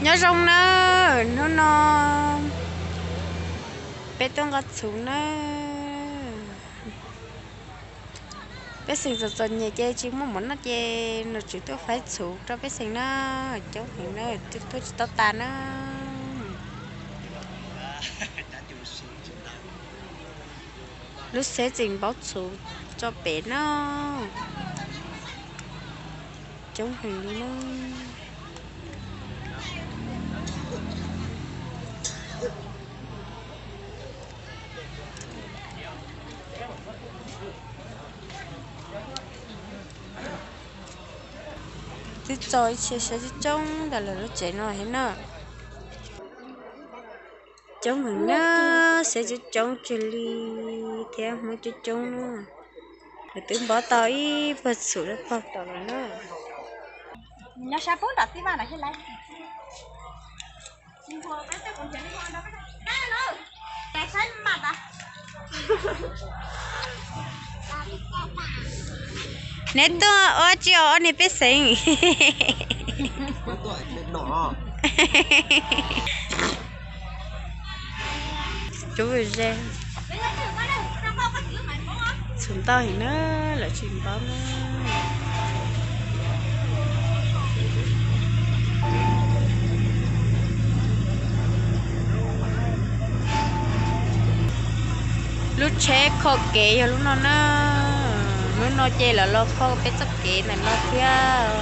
Nyob zoo na, hnub no peb tuaj nqa txhuv na. Pej xeem txom txom nyem ces tsis muaj mov noj ces nom tswv tuaj faib txhuv rau pej xeem na. Coob heev na, tuaj tsis tau tas na. Lub xeb tseem npaub txhuv tso pem na. Coob heev li na. Twb txo ib txhia xeb coob coob ntawm lawv lub tsev no thiab na. Coob heev na, xeb coob coob tsawg li thiab Hmoob coob coob na. Lawv twb npov tau ib puag txhuv rau pog tom lawm na. Neb tuaj ua tsi os ob niag pej xeem? Cov ze txhuv ntau heev na, lawv tsis npaub na. Lub tsheb kho kev yog lub no na. Lub no ces lawv los kho peb txoj kev ntawm no thiab.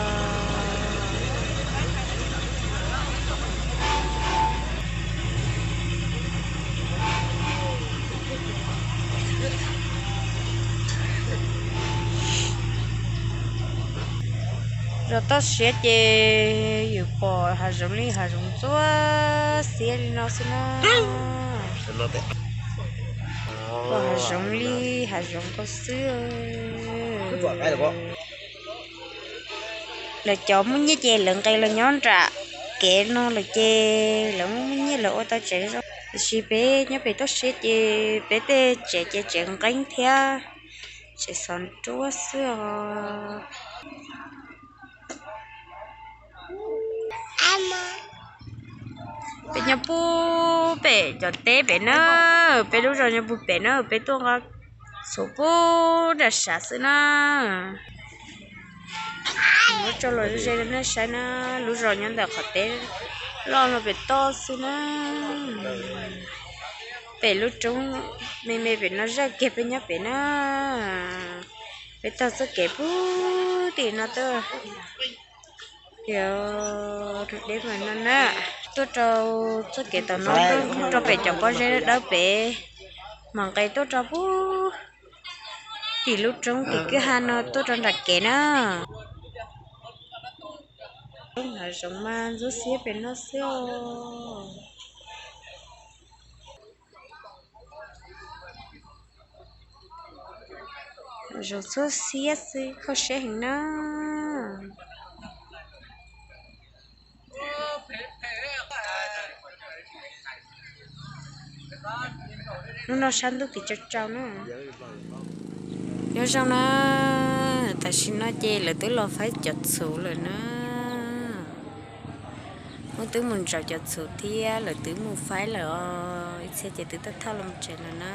Zos toj siab ces yus pom hav zoov li hav zoov ntxhua xiab li no xwb na. Pom hav zoov li hav zoov ko xwb. Lawv cov muaj nyiaj ces lawv nqes los nyob nram kev no lawm ces lawv muaj muaj nyiaj lawv ua tau tsev zoo. Tiam sis peb nyob pem toj siab ces peb tej tsev ces tsev nqeeb thiab tsev xov nruab xwb os. Peb nyob puag pem cov teb pem na, peb lub zos nyob puag pem na, peb tuaj nqa txhuv puag nram sav xwb na. Muab tso los ze rau nej saib na, lub zos nyob ntawm qhov teb loj no pem toj xwb na. Pem lub roob me me pem no zaj kiag peb nyob pem na. Peb taug txoj kev puag tim no tuaj. Yog deb mas no na, tuaj rau txoj kev tom no tuaj rau pem cov pob zeb dawb pem, mam nqes tuaj rau puag tim lub roob tim kwj ha no tuaj rau nram kev na. Hav zoov mas ntxhua xiab pem no xwb os. Zoov ntxhua xiab xwb kho siab heev na. Hnub no sab ntuj kim tsau tsau na. Nyob zoo na, tam sim no ces lawv twb los faib cov txhuv lawm na. Muab twb mus ntsaum cov txhuv thiab lawv twb mus faib lawm os, ib txhia ces twb tau thauj los tsev lawm na.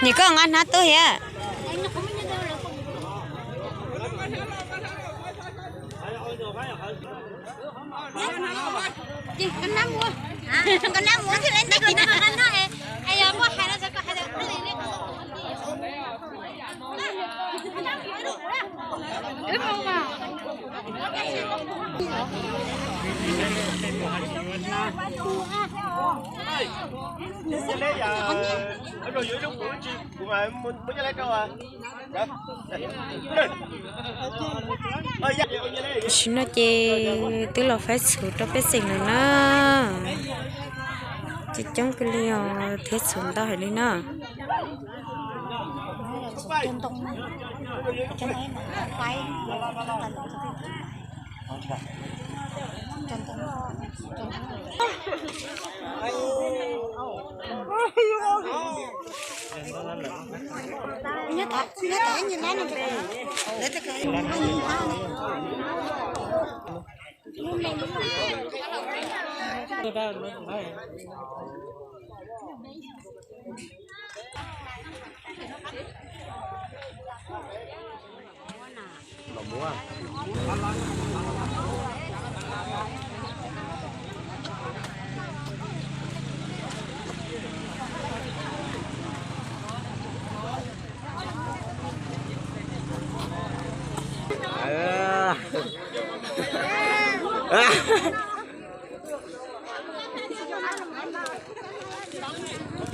Nim koj nqa hnab tuaj thiab. Tam sim no ces twb los faib txhuv rau pej xeem lawm na. Coob coob kawg li os, thiab txhuv ntau heev li na.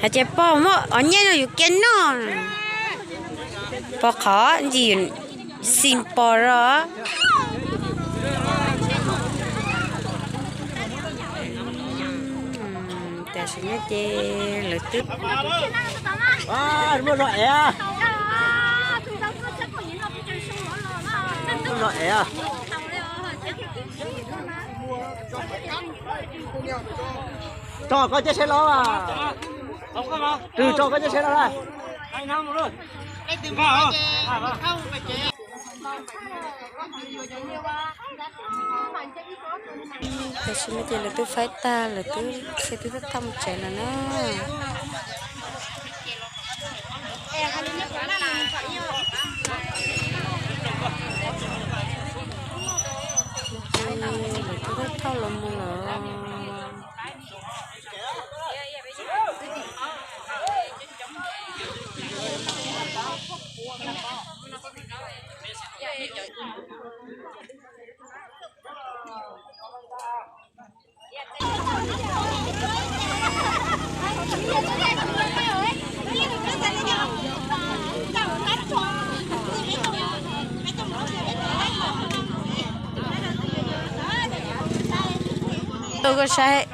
Hais tias pog muab os nyiaj rau yus kiag noj. Pog qhov ntsis xis pos os. Tam sim no ces lawv twb muaj zog ev, muaj zog ev. Tso koj caj seb los, tso koj caj seb los lawm. Tam sim no ces lawv twb faib tag, lawv twb, lawv twb thauj mus tsev lawm na. Lawv twb thauj los mus lawm. Tuaj koj saib.